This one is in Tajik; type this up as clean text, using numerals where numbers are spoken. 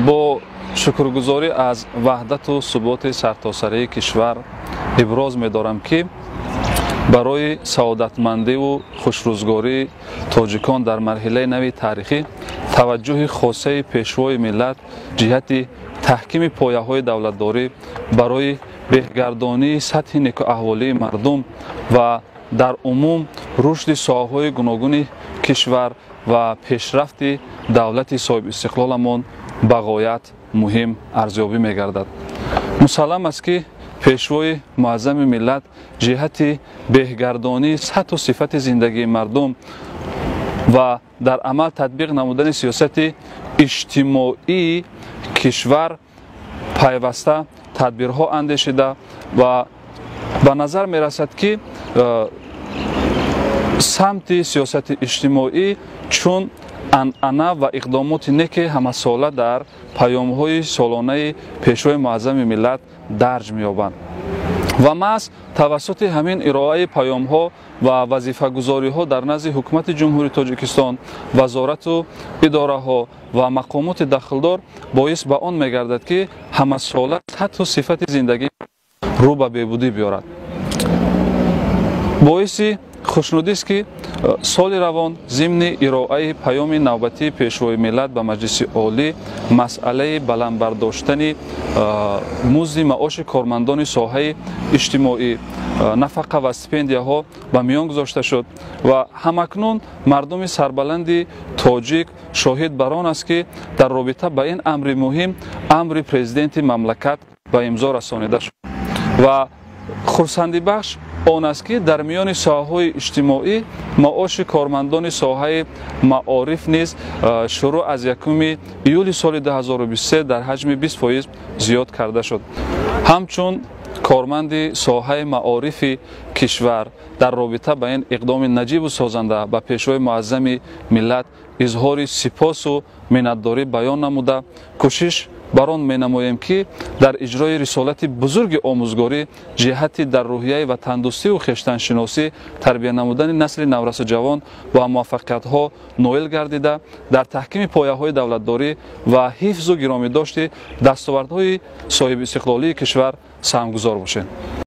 Бо шукргузорӣ аз ваҳдату суботи сартосарии кишвар иброз медорам, ки барои саодатмандиву хушрӯзгории тоҷикон дар марҳилаи нави таърихӣ таваҷҷӯҳи хосаи Пешвои миллат ҷиҳати таҳкими пояҳои давлатдорӣ, барои беҳгардонии сатҳи некуаҳволии мардум ва дар умум рушди соҳаҳои гуногуни кишвар ва пешрафти давлати соҳибистиқлоламон ба ғоят муҳим арзёбӣ мегардад. Мусаллам аст, ки Пешвои муаззами миллат ҷиҳати беҳгардонии сатҳу сифати зиндагии мардум ва дар амал татбиқ намудани сиёсати иҷтимоии кишвар пайваста тадбирҳо андешида ва ба назар мерасад, ки самти сиёсати иҷтимоӣ чун анъана ва иқдомоти неке ҳамасола дар паёмҳои солонаи Пешвои муаззами миллат дарҷ меёбанд ва маҳз тавассути ҳамин ироаи паёмҳо ва вазифагузориҳо дар назди Ҳукумати Ҷумҳурии Тоҷикистон, вазорату идораҳо ва мақомоти дахлдор боис ба он мегардад, ки ҳамасола сатҳу сифати зиндагӣ рӯ ба беҳбудӣ биёрад. Боиси хушнудист, ки соли равон зимни ироаи паёми навбатии Пешвои миллат ба Маҷлиси Олӣ масъалаи баланд бардоштани музди маоши кормандони соҳаи иҷтимоӣ, нафақа ва стипендияҳо ба миён гузошта шуд ва ҳамакнун мардуми сарбаланди тоҷик шоҳид бар он аст, ки дар робита ба ин амри муҳим амри Президенти мамлакат ба имзо расонида шуд. Ва хурсандибахш он аст, ки дар миёни соҳаҳои иҷтимоӣ маоши кормандони соҳаи маориф низ шурӯъ аз 1 июли соли 2023 дар ҳаҷми 20% зиёд карда шуд. Ҳамчун корманди соҳаи маорифи кишвар дар робита ба ин иқдоми наҷибу созанда ба Пешвои муаззами миллат изҳори сипосу миннатдорӣ баён намуда, кӯшиш бар он менамоем, ки дар иҷрои рисолати бузурги омӯзгорӣ ҷиҳати дар рӯҳияи ватандӯстиву хештаншиносӣ тарбия намудани насли наврасу ҷавон ба муваффақиятҳо ноил гардида, дар таҳкими пояҳои давлатдорӣ ва ҳифзу гиромидошти дастовардҳои соҳибистиқлолии кишвар саҳмгузор бошем.